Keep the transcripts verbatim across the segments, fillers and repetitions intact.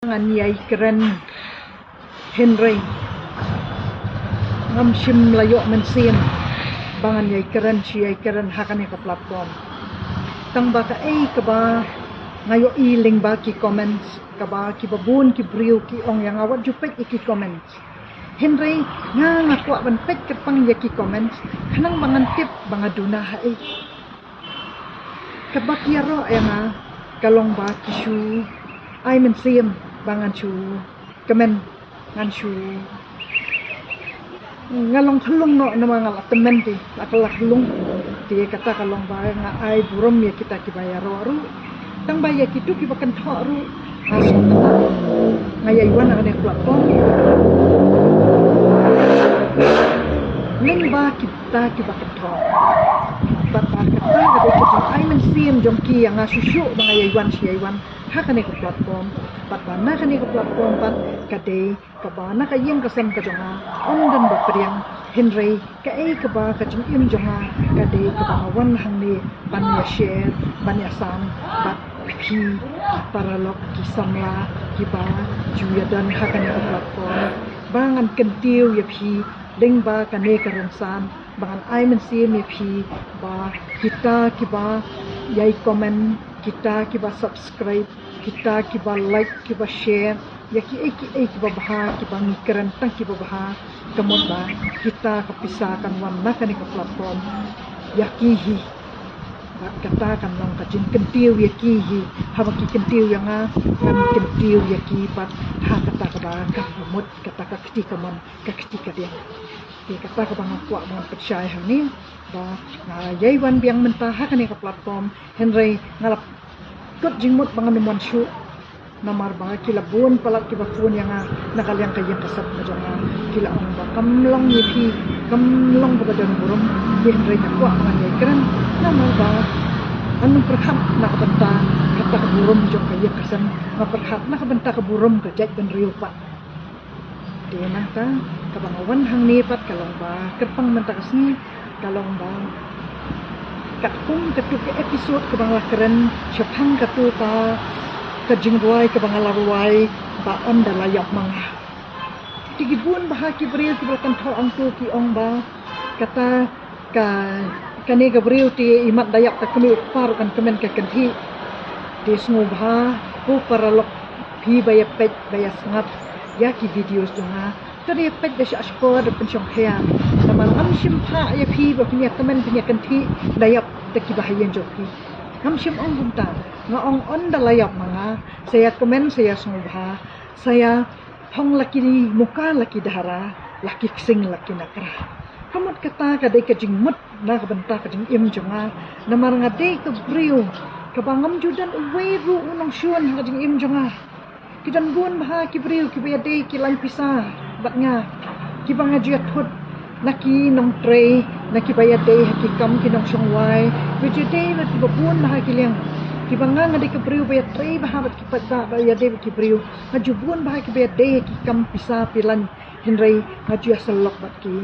Ngan ïai kren, hynrei ngam shym la ïoh mynsiem ba ngan ïai kren shi ïai kren ha kane ka platform. Tang ba kaei kaba nga ïohi lyngba ki comments, kaba kiba bun ki briew ki ong ïa nga wat ju peit ïa ki comments. Hynrei nga nga kwah ban peit kyrpang ïa ki comments khnang ba ngan tip ba nga duna haei. Kaba ki ïaroh ïa nga ka long ba ki shu ai mynsiem ba ngan shu kmen, ngan shu, nga long khyllung noh namar nga la tymmen te, la ka la khyllung. Te kata ka long ba nga ai burom ïa kita kiba ïaroh ruh. Tang ba ïa kito kiba kynthoh ruh nga sngewtynnat, nga ïai wan ha kane ka platform lyngba kita kiba kynthoh. Bad ba kata ka dei ka jingai mynsiem jong ki ïa nga shuh shuh ba nga ïai wan shi ïai wan ha kane ka platform. Bad ba na kane ka platform pat ka dei kaba na ka ïing ka sem ka jong nga, ym don ba pdiang, hynrei kaei kaba ka jingim jong nga ka dei kaba nga wan hangne ban ïa share, ban ïa sam bad phi ki paralok ki samla kiba ju ïa don ha kane ka platform, ba ngan kyntiew ïa phi lyngba kane ka rynsan, ba ngan ai mynsiem ïa phi ba kita kiba ïai comment, kita kiba subscribe, kita kiba like, kiba share ïa kiei kiei kiba bha kiba ngi kren tang kiba bha, ka mut ba kita ka pisa kan wan na kane ka platform ïa ki hi. Bad kata kan long ka jingkyntiew ïa ki hi. Haba ki kyntiew ïa nga, ngan kyntiew ïa ki pat ha kata kaba ka mut, kata ka kti kamon, ka kti kadiang. Te kata kaba nga kwah ban pynshai hangne ba nga ïai wan biang mynta ha kane ka platform, hynrei nga la kut jingmut ba ngan ym wan shuh. Namar ba ki la bun palat kiba phone ïa nga na ka liang ka ïing ka sem ka jong nga, ki la ong ba kam long ïa phi, kam long kaba don burom. Te hynrei nga kwah ba ngan ïai kren namar ba ngan ym pyrkhat na ka bynta kata ka burom jong ka ïing ka sem, nga pyrkhat na ka bynta ka burom ka jaitbynriew pat. Te nangta kaba nga wan hangne pat ka long ba kyrpang mynta ka sngi ka long ba katkum katu ka episode kaba nga la kren shaphang katu ka, ka jingrwai kaba nga la rwai ba Ynda La Ïap Ma Nga. Te ki bun bha ki briew kiba la kynthoh hangto ki ong ba kata ka, kane ka briew te i mat da ïap ka kmie, u kpa ruh kan kmen ka kynthih. Te sngewbha ko paralok phi ba ïa peit ba ïa sngap ïa ki videos jong nga, to da ïa peit da shah shkor da pynshongkhia. Namar ngam shym phah ïa phi ba phin ïa kmen phin ïa kynthih da ïap da kiba ha ïing jong phi. Ngam shym ong kumta. Nga ong Ynda La Ïap Ma Nga, sa ïa kmen sa ïa sngewbha, sa ïa hong la ki muka la ki dahra, la ki ksing la ki nakra. Ka mut kata ka dei ka jingmut na ka bynta ka jingim jong nga. Namar nga dei ka briew kaba ngam ju don uwei ruh u nongshun ha ka jingim jong nga. Ki don bun bha ki briew kiba ïadei ki lain pisa bad nga, kiba nga ju ïathut na ki nongtrei, na kiba ïadei ha ki kam ki nongshong wai, kiba ju ïadei bad kiba bun bha ki liang. Kiba nga, nga dei ka briew ba ïatrei bha bad ki paidbah, ba ïadei bad ki briew. Nga ju bun bha kiba ïadei ha ki kam pisa pilan, hynrei nga ju ïasyllok bad ki.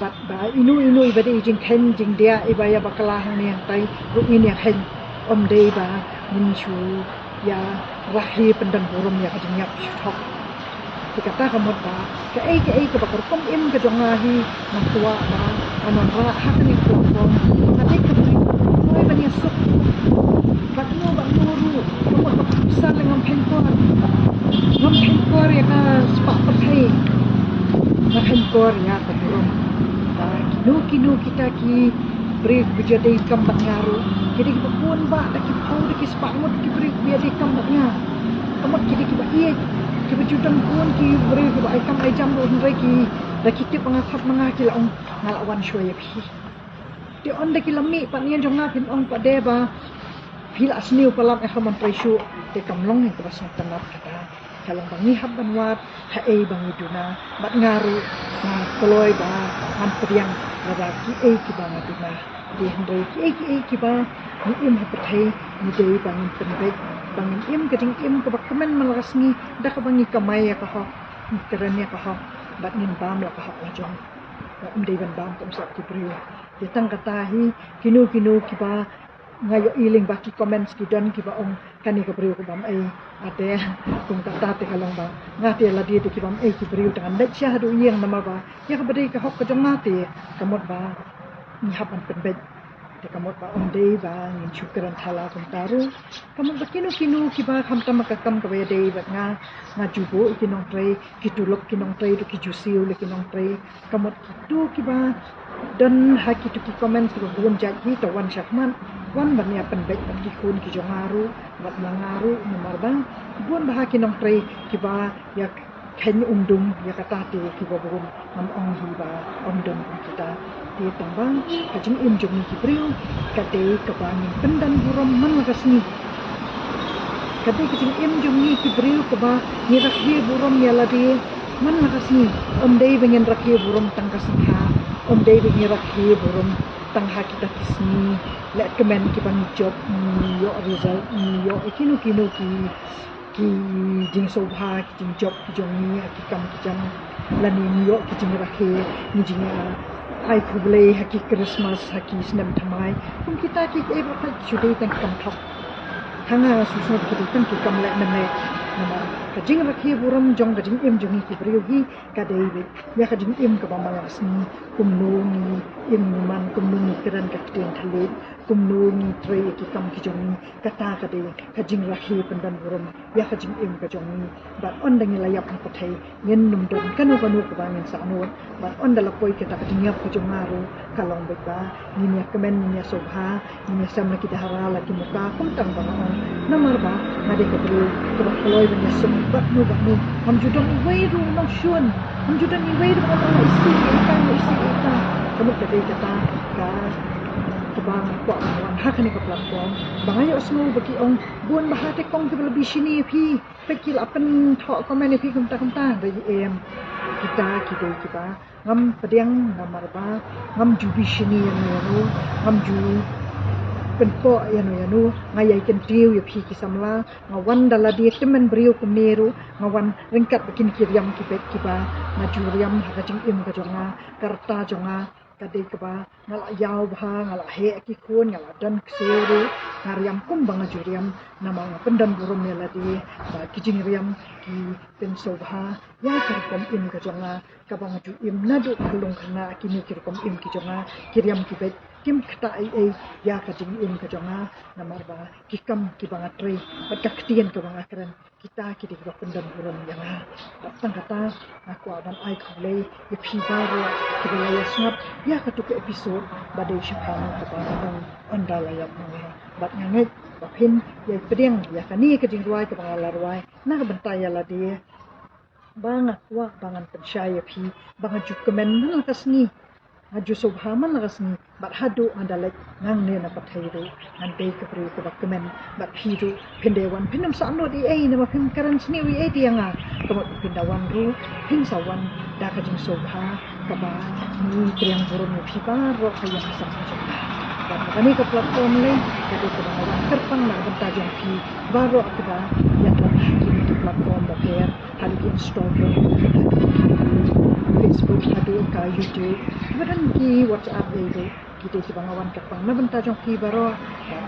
Bad ba ino ino iba dei i jingkheiñ jingdiah iba ïa bakla hangne hangtai ruh ngin ïa kheiñ. Ym dei ba ngin shu ïa rahi pyndon burom ïa ka jingïap shu thok. Te kata ka mut ba kaei kaei kaba ka rukom im ka jong nga hi, nga kwah ba ngan wanrah ha kane ka platform. Nga dei ka briew kaba kloi ban ïasuk bad uno bad uno ruh. Ka mut ba ka pisa leh ngam phein kor, ngam phein kor ïa ka spah pyrthei, nga phein kor ïa ka burom. Ba kino kino kita ki briew kiba ju ïadei kam bad nga ruh, ki dei kiba bun bha, da ki phew da ki spah ngut ki briew kiba ïadei kam bad nga. Ka mut ki dei kiba ïeit, kiba ju don bun ki briew kiba ai kam ai jam ruh, hynrei ki, da ki tip ba nga khot ma nga, ki la ong nga la wan shuwa ïa phi. Te ynda ki la mih pat ïa jong nga, phin ong pat de ba phi la sniew palat, nga khlem trei shuh. Te kam long ïa kaba sngewtynnat kata. Ka long ba ngi hap ban wad haei ba ngi duna, bad nga ruh nga kloi ba ngan pdiang lada kiei kiba nga duna. Te hynrei kiei kiei kiba ngi im ha pyrthei, ngi dei ba ngin pynbeit ba ngin im ka jingim kaba kmen man la ka sngi, da kaba ngi kamai ïa ka hok, ngi kren ïa ka hok, bad ngin bam la ka hok la jong. Ym dei ban bam kum sap ki briew. Te tang kata hi, kino kino kiba nga ïohi lyngba ki comments ki don kiba ong kane ka briew ka bam ei. Ate kum kata te ka long ba nga te lade te ki bam ei ki briew te ngan leit sha haduh ïing namar ba ïa kaba dei ka hok ka jong nga te ka mut ba ngi hap ban pynbeit. Te ka mut ba ym dei ba ngin shu kren thala kumta ruh. Ka mut ba kino kino kiba khamtam ka kam kaba ïadei bad nga, nga ju buh ïa ki nongtrei, ki tulop ki nongtrei, ki ju siew ïa ki nongtrei. Ka mut kito kiba don ha kito ki comments kiba bun jait hi, to wan shakhmat, wan ban ïa pynbeit bad ki khun ki jong nga ruh, bad ma nga ruh namar ba bun bha ki nongtrei kiba ïa kheiñ umdum ïa kata te kiba bun. Ngam ong hi ba ym don kum kita. Te tang ba ka jingim jong ngi ki briew ka dei kaba ngin pyndan burom man la ka sngi. Ka dei ka jingim jong ngi ki briew kaba ngi rakhe burom ïa lade man la ka sngi. Ym dei ba ngin rakhe burom tang ka sngi ha, ym dei ba ngin rakhe burom tang ha kita ki sngi lehkmen kiba ngi jop, ngi ïoh result, ngi ïoh kino kino ki ki jingsngewbha, ki jingjop ki jong ngi ha ki kam ki jam, lane ngi ïoh ki jingrakhe, ngi jing ai khublei ha ki Christmas, ha ki snem thymmai. Kum kita kiei baroh ki shu dei tang ki kam thok. Ha nga shu sngew ki dei tang ki kam lehkmen. Namar ka jingrakhe burom jong ka jingim jong ngi ki briew hi ka dei beit ïa ka jingim kaba man la ka sngi, kumno ngi im ngi man, kumno ngi kren ka ktien thylliej, kumno ngi trei ïa ki kam ki jong ngi. Kata ka dei ka jingrakhe pyndan burom ïa ka jingim ka jong ngi. Bad ynda ngi la ïap na pyrthei ngin nym don kano kano kaba ngin sahnud. Bad ynda la poi kata ka jingïap ka jong nga ruh ka long beit ba ngin ïa kmen, ngin ïa sngewbha, ngin ïa sem la ki dahra la ki muka kum tang ba nga ong. Namar ba nga dei ka briew kaba kloi ban ïa suk bad nu bad nu. Ngam ju don iwei ruh u nongshun, ngam ju don iwei ruh u nong isih ïa ita, ïa isih ïa ita. Ka mut ka dei kata ka kaba nga kwah ban wan ha kane ka platform ba nga ïohsngew ba ki ong bun bha te kong kiba la bishni ïa phi. Peit ki la pynthoh comment ïa phi kumta kumta, hynrei em, kita ki dei kiba ngam pdiang namar ba ngam ju bishni ïano ïano, ngam ju pynpoh ïano ïano. Nga ïai kyntiew ïa phi ki samla, nga wan da lade tymmen briew kumne ruh, nga wan ryngkat bad kine ki riam ki beit kiba nga ju riam ha ka jingim ka jong nga, ka rta jong nga. Ka dei kaba nga la ïaw bha, nga la heh ki khun, nga la don ksiew ruh, nga riam kumba nga ju riam namar nga pyndon burom ïa lade ba ki jingriam ki pynsngewbha ïa ka rukom im ka jong nga kaba nga ju im naduh khyllung khynnah. Kine ki rukom im ki jong nga, ki riam ki beit kim ktah ei ei ïa ka jingim ka jong nga namar ba ki kam kiba nga trei bad ka ktien kaba nga kren, kita ki dei kiba pyndon burom ïa nga. Bad tang kata nga kwah ban ai khublei ïa phi baroh kiba la ïa sngap ïa katu ka episode ba dei shaphang kaba nga ong ynda la ïap ma nga. Bad nga ngeit ba phin ïai pdiang ïa kane ka jingrwai kaba nga la rwai na ka bynta ïa lade. Ba nga kwah ba ngan pynshai ïa phi ba nga ju kmen man la ka sngi, nga ju sngewbha man la ka sngi. Bad haduh nga da leit nangne na pyrthei ruh ngan dei ka briew kaba kmen. Bad phi ruh phin dei wan, phin ym sahnud ei ei namar phim kren sniew ei ei ïa nga. Ka mut phin da wan ruh phin sa wan da ka jingsngewbha kaba ngi pdiang burom ïa phi baroh ka ïing ka sem ka jong nga. Bad na kane ka platform lei ka dei kaba nga wan kyrpang na ka bynta jong phi baroh kiba ïatrei ha kine ki platform bapher, haduh Instagram, haduh Facebook, haduh ka YouTube, kiba don ki WhatsApp ei ei. Ki dei kiba nga wan kyrpang na bynta jong phi baroh ba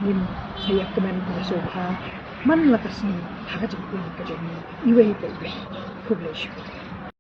ngin sa ïa kmen ïa sngewbha man la ka sngi ha ka jingim ka jong ngi iwei pa iwei. Khublei shibun.